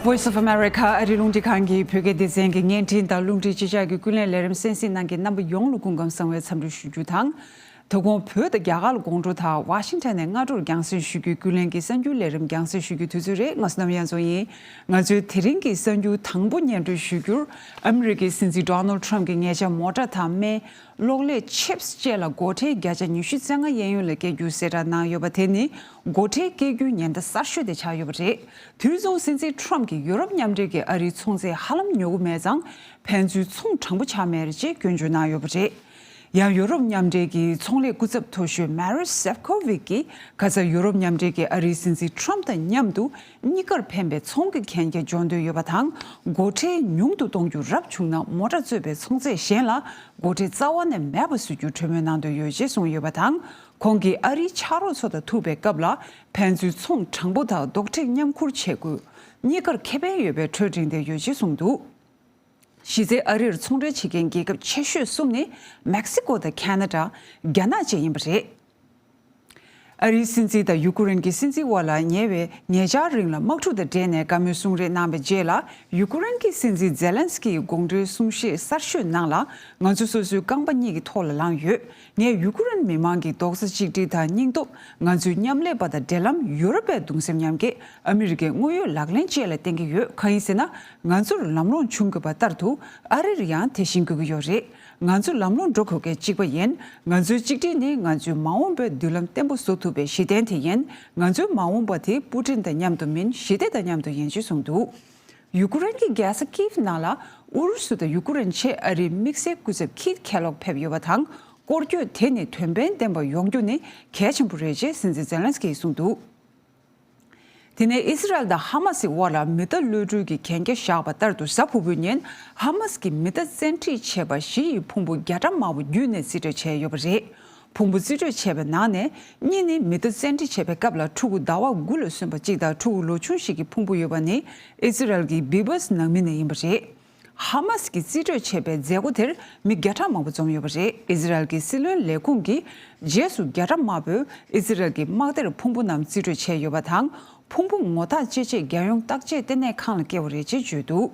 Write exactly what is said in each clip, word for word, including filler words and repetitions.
Voice of America ཨ་རིའི་རླུང་འཕྲིན་ཁང་གི་བོད་སྐད་སྡེ་ཚན་གྱི་བརྙན་འཕྲིན་དང་རླུང་འཕྲིན་སྤྱི་ཁྱབ་ཀྱི་ཀུན་གླེང་ལས་རིམ་གསན་གཟིགས་གནང་མཁན་རྣམ་པ་ཡོངས་ལ་སྐུ་ཁམས་བཟང་བའི་འཚམས་འདྲི་ཞུ་རྒྱུ་དང་། དོ་དགོང་བོད་དང་རྒྱ་གར་ལ་དགོང་དྲོ་དང་ཝ་ཤིང་ཊོན་ནས་སྔ་དྲོར་རྒྱང་སྲིང་ཞུ་རྒྱུའི་ཀུན་གླེང་གི་གསར་འགྱུར་ལས་རིམ་རྒྱང་སྲིང་ཞུ་རྒྱུའི་དུས་ཚོད་རེད། ང་བསོད་ནམས་དབྱངས་འཛོམས་ཡིན། ང་ཚོའི་དེ་རིང་གི་གསར་འགྱུར་དང་པོ་སྙན་སྒྲོན་ཞུ་རྒྱུར། ཨ་མི་རི་ཀའི་སྲིད་འཛིན་ཌོ་ནལ་ཊམ་གྱི་ཉེ་ཆར་མོ་ཊ་དང་སྨན། གློག་ཀླད་ཆིབས་བཅས་ལ་སྒོ་ཁྲལ་བརྒྱ་ཆ་ཉི་ཤུ་རྩ་ལྔ་གཡས་གཡོན་ལ་བཀལ་རྒྱུ་གསལ་བསྒྲགས་གནང་ཡོད་པ་དེ་ནི་སྒོ་ཁྲལ་བཀལ་རྒྱུའི་ཉེན་བརྡ་གསར་ཤོས་དེ་ཆགས་ཡོད་པ་རེད། དུས་མཚུངས་སྲིད་འཛིན་ཊམ་གྱིས་ཡོ་རོབ་མཉམ་འབྲེལ་གྱིས་ཨ་རིའི་ཚོང་རྫས་ཧ་ལམ་ཉོ་གི་མེད་ཙང་ཕན་ཚུན་ཚོང་དྲང་པོ་ཆགས་མེད་རེད་ཅེས་སྐྱོན་བརྗོད་གནང་ཡོད་པ་རེད། ཡང་ཡོ་རོབ་མཉམ་འབྲེལ་གྱི་ཚོང་ལས་སྐུ་ཚབ་མཐོ་ཤོས་མ་རོས་སེབ་ཁོ་ཝིག་གིས་ཁ་ས་ཡོ་རོབ་མཉམ་འབྲེལ་གྱིས་ཨ་རིའི་སྲིད་འཛིན་ཊམ་དང་མཉམ་དུ་གཉིས་ཀར་ཕན་པའི་ཚོང་གི་གན་རྒྱ་འཇོག་འདོད་ཡོད་པ་དང་། སྒོ་ཁྲལ་ཉུང་དུ་གཏོང་རྒྱུ་རབ་བྱུང་ན་མོ་ཊ་གཙོས་པའི་ཚོང་རྫས་གཞན་ལ་སྒོ་ཁྲལ་རྩ་བ་ནས་མེད་པ་བཟོ་རྒྱུར་གྲོས་མོལ་གནང་འདོད་ཡོད་ཅེས་གསུངས་ཡོད་པ་དང་། ཁོང་གིས་ཨ་རིའི་ཕྱག་རོགས་ཚོ་དང་ཐུག་པའི་སྐབས་ལ་ཕན་ཚུན་ཚོང་དྲང་པོ་དང་རྡོག་ཁྲེས་མཉམ་ཁུར་བྱེད་དགོས། གཉིས་ཀར་ཁེ་ཕན་ཡོད་པའི་གྲོས་འགྲིག་འདོད་ཡོད་ཅེས་གསུངས་འདུག་གཞི་རྩའི་ཨ་རིར་ཚོང་འབྲེལ་བྱེད་མཁན་རྒྱལ་ཁབ་ཆེ་ཤོས་གསུམ་ནི་མེག་སི་ཀོ་དང་ཁ་ན་ཌ། རྒྱ་ནག་བཅས་ཡིན་པ་རེད། ཨ་རིའི་སྲིད་འཛིན་དང་ཡུ་ཀེ་རེན་གྱི་སྲིད་འཛིན་དབར་ལ་ཉེ་བའི་ཉེ་ཆར་རིང་ལ་དམག་འཁྲུག་དང་འབྲེལ་ནས་བཀའ་མོལ་གསུང་རེས་གནང་བའི་རྗེས་ལ། ཡུ་ཀེ་རེན་གྱི་སྲིད་འཛིན་ཛེ་ལན་སི་ཀི་ཡིས་དགོང་དྲོའི་གསུང་བཤད་གསར་ཤོས་ནང་ལ། ང་ཚོ་སོ་སོའི་རྐང་པ་གཉིས་ཀྱི་ཐོག་ལ་ལངས་ཡོད། ངས་ཡུ་ཀེ་རེན་མི་མང་གི་རྡོག་རྩ་གཅིག་སྒྲིལ་དང་སྙིང་སྟོབས། ང་ཚོའི་མཉམ་ལས་པ་དང་འབྲེལ་ལམ། ཡུ་རོབ་པའི་གདུང་སེམས་མཉམ་སྐྱེད། ཨ་མི་རི་ཀའི་དངོས་ཡོད་ལག་ལེན་བཅས་ལ་བརྟེན་གྱི་ཡོད། གང་ཡིན་ཟེར་ན། ང་ཚོར་ལམ་ལྷོང་བྱུང་དགོས་པ་ལྟར་དུ་ཨ་རིར་ཡང་དེ་བཞིན་དགོས་ཀྱི་ཡོད་རེད། ང་ཚོ་ལམ་ལྷོང་འགྲོ་དགོས་མཁན་གཅིག་པ་ཡིན། ང་ཚོའི་གཅིག་སྒྲིལ་ནི་ང་ཚོའི་མ་འོངས་པའི་མདུན་ལམ་བརྟན་པོ་བཟོ་ཐུབ་པའི་གཞི་རྟེན་དེ་ཡིན། ང་ཚོའི་མ་འོངས་པ་དེ་པུ་ཏིན་དང་མཉམ་དུ་མིན། ཞི་བདེ་དང་མཉམ་དུ་ཡིན་ཅེས་གསུངས་འདུག་ཡུ་ཀེ་རེན་གྱི་རྒྱལ་ས་ཀིབ་ནང་ལ་ཨུ་རུ་སུ་དང་ཡུ་ཀེ་རེན་ཆེད་ཨ་རིའི་དམིགས་བསལ་སྐུ་ཚབ་ཁིད་ཁེ་ལོག་ཕེབས་ཡོད་པ་དང་། སྐོར་སྐྱོད་དེ་ནི་དོན་ཕན་ལྡན་པ་ཡོང་རྒྱུ་ནི་གལ་ཆེན་པོ་རེད་ཅེས་སྲིད་འཛིན་ཛེ་ལན་སི་ཀིས་གསུངས་འདུག་དེ་ནས་ཨི་སི་རལ་དང་ཧ་མ་སི་དབར་ལ་མི་རྟ་གློད་གྲོལ་གྱི་གན་རྒྱ་བཞག་པ་ལྟར་དུ། གཟའ་ཕུར་བུའི་ཉིན་ཧ་མ་སི་གིས་མི་རྟ་བཙན་ཁྲིད་བྱས་པ་བཞི་ཡི་ཕུང་པོ་བརྒྱ་ཕྲག་མང་པོ་བརྒྱུད་ནས་རྩིས་སྤྲོད་བྱས་ཡོད་པ་རེད། ཕུང་པོ་རྩིས་སྤྲོད་བྱས་པའི་ནང་ནས་གཉིས་ནི་མི་རྟ་བཙན་ཁྲིད་བྱས་པའི་སྐབས་ལ་ཕྲུ་གུ་ཟླ་བ་དགུ་ལ་སོན་པ་གཅིག་དང་ཕྲུ་གུ་ལོ་ཆུང་ཞིག་གི་ཕུང་པོ་ཡོད་པ་ནི་ཨི་སི་རལ་གྱི་བི་བྷ་སི་ནང་མི་ནས་ཡིན་པ་རེད། ཧ་མ་སི་གིས་རྩིས་སྤྲོད་བྱས་པའི་མཛད་སྒོ་དེར་མི་བརྒྱ་ཕྲག་མང་པོ་འཛོམས་ཡོད་པ་རེད། ཨི་སི་རལ་གྱི་སྲིད་བློན་ལས་ཁུངས་ཀྱིས་རྗེས་སུ་བརྒྱ་ཕྲག་མང་པོས་ཨི་སི་རལ་གྱི་དམག་སྡེར་ཕུང་པོ་རྣམས་རྩིས་སྤྲོད་བྱས་ཡོད་པ་དང་། ཕུང་པོ་ངོ་ཐག་བཅད་ཆེད་རྒྱལ་ཡོངས་བརྟག་དཔྱད་ལྟེ་གནས་ཁང་ལ་བསྐྱལ་བ་རེད་ཅེས་བརྗོད་འདུག་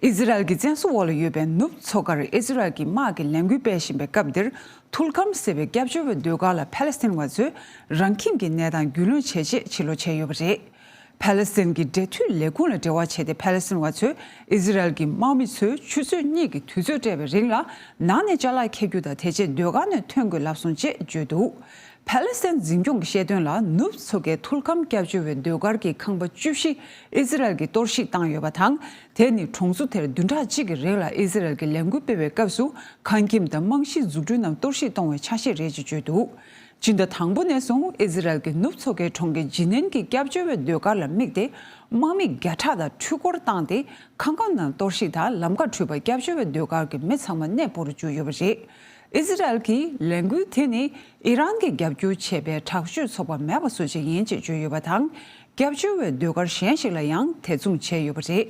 ཨི་སི་རལ་གྱི་བཙན་བཟུང་འོག་ལ་ཡོད་པའི་ནུབ་མཚོ་ཁར་ཨི་སི་རལ་གྱི་དམག་གིས་ལས་འགུལ་སྤེལ་བཞིན་པའི་སྐབས་འདིར། ཐུལ་ཁམ་ཟེར་བའི་སྐྱབས་བཅོལ་བའི་སྡོད་སྒར་ལ་ཕ་ལེ་སི་ཐན་བ་ཚོས་རང་ཁྱིམ་གྱི་གནས་སྟངས་རྒྱུས་ལོན་བྱེད་ཆེད་ཕྱིར་ལོག་བྱས་ཡོད་པ་རེད། ཕ་ལེ་སི་ཐན་གྱི་འབྲེལ་མཐུད་ལས་ཁུངས་ལ་འབྲེལ་བ་བྱས་ཏེ། ཕ་ལེ་སི་ཐན་བ་ཚོས་ཨི་སི་རལ་གྱི་དམག་མི་ཚོས་ཆུ་ཚོད་གཉིས་ཀྱི་དུས་ཚོད་སྤྲད་པའི་རིང་ལ་ནང་ནས་ཅ་ལག་འཁྱེར་རྒྱུ་དང་། དེ་རྗེས་སྡོད་སྒར་ནས་ཐོན་དགོས་ལབ་སོང་ཅེས་བརྗོད་འདུག་ཕ་ལེ་སི་ཐན་འཛིན་སྐྱོང་གིས་བཤད་དོན་ལ། ནུབ་མཚོ་ཁའི་ཐུལ་ཁམ་སྐྱབས་བཅོལ་བའི་སྡོད་སྒར་གྱི་ཁང་པ་བཅུ་བཞི་ཨི་སི་རལ་གྱིས་གཏོར་བཤིག་བཏང་ཡོད་པ་དང་། དེ་ནི་གྲོང་ཚོ་དེར་བདུན་ཕྲག་གཅིག་གི་རིང་ལ་ཨི་སི་རལ་གྱིས་ལས་འགུལ་སྤེལ་བའི་སྐབས་སུ་ཁང་ཁྱིམ་དང་རྨང་གཞིའི་འཛུགས་སྐྲུན་རྣམས་གཏོར་བཤིག་གཏོང་བའི་ཆ་ཤས་རེད་ཅེས་བརྗོད་འདུག་སྤྱི་ཟླ་དང་པོ་ནས་བཟུང་ཨི་སི་རལ་གྱིས་ནུབ་མཚོ་ཁའི་གྲོང་ཁྱེར་ཇི་ནན་གྱི་སྐྱབས་བཅོལ་བའི་སྡོད་སྒར་ལ་དམིགས་ཏེ། དམག་མི་བརྒྱ་ཕྲག་དང་འཕྲུལ་འཁོར་བཏང་སྟེ། ཁང་པ་རྣམས་གཏོར་བཤིག་དང་ལམ་ཁ་བྲུས་པར་སྐྱབས་བཅོལ་བའི་སྡོད་སྒར་གྱི་མི་ཚང་མ་གནས་སྤོ་རུ་བཅུག་ཡོད་པ་རེད། ཨི་སི་རལ་གྱིས་ལས་འགུལ་དེ་ནི་ཨི་རན་གྱིས་རྒྱབ་སྐྱོར་བྱས་པའི་དྲག་སྤྱོད་ཚོགས་པ་མེད་པ་བཟོ་ཆེད་ཡིན་ཅེས་བརྗོད་ཡོད་པ་དང་། སྐྱབས་བཅོལ་བའི་སྡོད་སྒར་གཞན་ཞིག་ལ་ཡང་དེ་མཚུངས་བྱས་ཡོད་པ་རེད།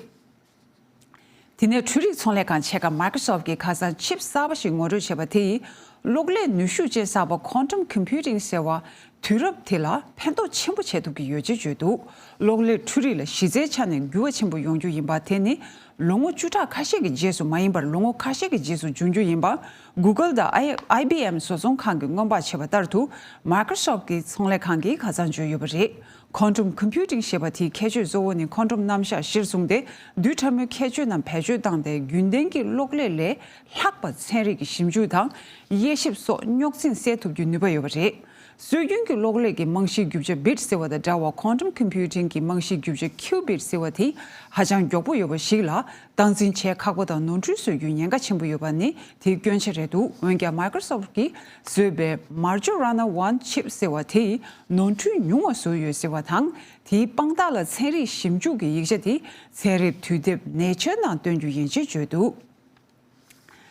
དེ་ནས་འཕྲུལ་རིག་ཚོང་ལས་ཁང་ཆེ་ཁག་Microsoft གིས་ཁ་སང་ཆིབ་གསར་པ་ཞིག་ངོ་སྤྲོད་བྱས་པ་དེ་ཡིས། གློག་ཀླད་ནུས་ཤུགས་ཅན་གསར་པ་Quantum Computing ཟེར་བ། དུས་རབས་དེ་ལ་ཕན་ཐོགས་ཆེན་པོ་བྱེད་ཐུབ་ཀྱི་ཡོད་ཅེས་བརྗོད་འདུག་གློག་ཀླད་འཕྲུལ་རིག་ལ་གཞི་རྩའི་ཆ་ནས་འགྱུར་བ་ཆེན་པོ་ཡོང་རྒྱུ་ཡིན་པ་དེ་ནི། ལོ་ངོ་བཅུ་ཕྲག་ཁ་ཤས་ཀྱི་རྗེས་སུ་མ་ཡིན་པར། ལོ་ངོ་ཁ་ཤས་ཀྱི་རྗེས་སུ་འབྱུང་རྒྱུ་ཡིན་པ། Google དང་I- IBM བཟོ་ཚོང་ཁང་གིས་སྔོན་དཔག་བྱས་པ་ལྟར་དུ། Microsoft གྱི་ཚོང་ལས་ཁང་གིས་ཁ་སང་བརྗོད་ཡོད་པ་རེད། Quantum Computing ཞེས་པ་དེའི་ཁྱད་ཆོས་གཙོ་བོ་ནི་ཁོང་ཁྲོམ་རྣམ་གཞག་གཞིར་བཟུང་སྟེ། རྡུལ་ཕྲ་མོའི་ཁྱད་ཆོས་རྣམས་བེད་སྤྱོད་བཏང་སྟེ། རྒྱུན་ལྡན་གྱི་གློག་ཀླད་ལས་ལྷག་པ་ཚན་རིག་གི་ཞིབ་འཇུག་དང་། དབྱེ་ཞིབ་སོགས་རྙོག་འཛིང་སེལ་ཐུབ་རྒྱུའི་ནུས་པ་ཡོད་པ་རེད། སྲོལ་རྒྱུན་གྱི་གློག་ཀླད་ཀྱི་རྨང་གཞིའི་རྒྱུ་ཆ་bit ཟེར་བ་དང་འདྲ་བར། Quantum Computing གྱི་རྨང་གཞིའི་རྒྱུ་ཆ་qubit ཟེར་བ་དེ་ཧ་ཅང་མགྱོགས་པོ་ཡོད་པ་ཞིག་ལ། སྟངས་འཛིན་བྱེད་ཁག་པོ་དང་ནོར་འཁྲུལ་བཟོ་རྒྱུའི་ཉེན་ཁ་ཆེན་པོ་ཡོད་པ་ནི་དེའི་སྐྱོན་ཆ་རེད་འདུག་འོན་ཀྱང་Microsoft གྱིས་བཟོས་པའི་Majorana One chip ཟེར་བ་དེ་ཡིས་ནོར་འཁྲུལ་ཉུང་བ་བཟོས་ཡོད་ཟེར་བ་དང་། དེའི་དཔང་རྟགས་ལ་ཚན་རིག་ཞིབ་འཇུག་གི་ཡིག་ཆ་དེ་ཚན་རིག་དུས་དེབ་Nature ནང་བཏོན་རྒྱུ་ཡིན་ཅེས་བརྗོད་འདུག་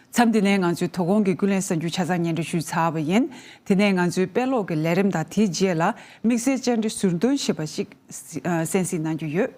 མཚམས་འདི་ནས་ང་ཚོའི་དོ་དགོང་གི་ཀུན་གླེང་གསར་འགྱུར་ཆ་ཚང་སྙན་སྒྲོན་ཞུས་ཚར་བ་ཡིན། དེ་ནས་ང་ཚོའི་དཔེ་ཀློག་གི་ལས་རིམ་དང་དེའི་རྗེས་ལ་དམིགས་བསལ་བཅར་འདྲི་ཟུར་འདོན་ཞེས་པ་ཞིག་གསན་གཟིགས་གནང་རྒྱུ་ཡོད།